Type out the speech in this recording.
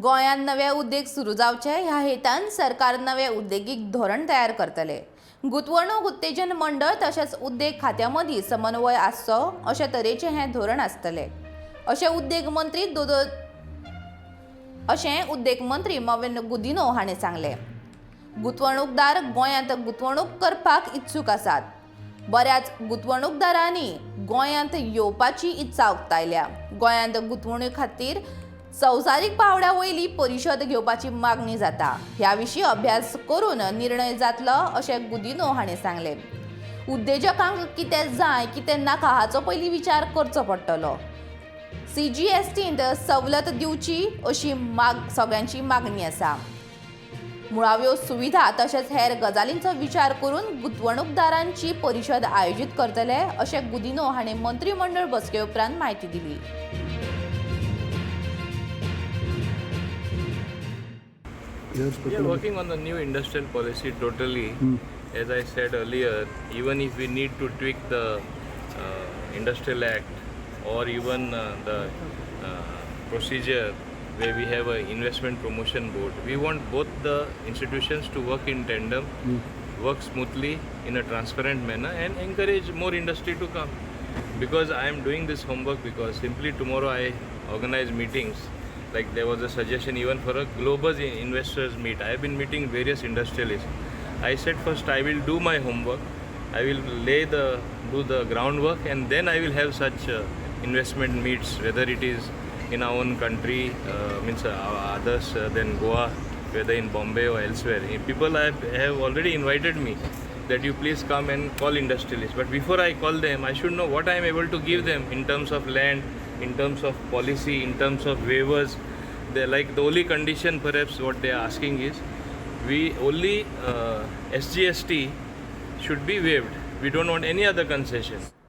गोंयांत नवे उद्देग सुरू जावचे ह्या हेतान सरकार नवे उद्देगीक धोरण तयार करतले. गुंतवणूक उत्तेजन मंडळ तशेंच उद्देग खात्या मदीं समन्वय आसचो अशे तरेचें हें धोरण आसतलें, अशें उद्देग मंत्री दोदो अशें उद्देग मंत्री मॉवीन गुदिन्हो हांणी सांगलें. गुंतवणूकदार गोंयांत गुंतवणूक करपाक इत्सूक आसात. बऱ्याच गुंतवणूकदारांनी गोंयांत येवपाची इत्सा उक्तायल्या. गोंयांत गुंतवणुके खातीर संवसारीक पांवड्या वयली परिशद घेवपाची मागणी जाता. ह्या विशीं अभ्यास करून निर्णय जातलो, अशें गुदिन्हो हांणी सांगलें. उद्देजकांक कितें जाय, कितें नाका हाचो पयलीं विचार करचो पडटलो. सीजीएसटींत सवलत दिवची अशी माग सगळ्यांची मागणी आसा. मुळाव्यो सुविधा तशेंच हेर गजालींचो विचार करून गुंतवणूकदारांची परिशद आयोजीत करतले, अशें गुदिन्हो हांणी मंत्रीमंडळ बसके उपरांत म्हायती दिली. We are working on the new industrial policy totally. As I said earlier, even if we need to tweak the Industrial Act or even the procedure where we have an investment promotion board, we want both the institutions to work in tandem, work smoothly in a transparent manner, and encourage more industry to come. Because I am doing this homework because simply tomorrow I organize meetings, like there was a suggestion even for a global investors meet. I have been meeting various industrialists. I said first I will do my homework, I will lay the do the groundwork, and then I will have such investment meets, whether it is in our own country, means others than Goa, whether in Bombay or elsewhere. People have already invited me that you please come and call industrialists. But before I call them, I should know what I am able to give them in terms of land, in terms of policy, in terms of waivers. They like the only condition perhaps what they are asking is we only SGST should be waived. We don't want any other concession.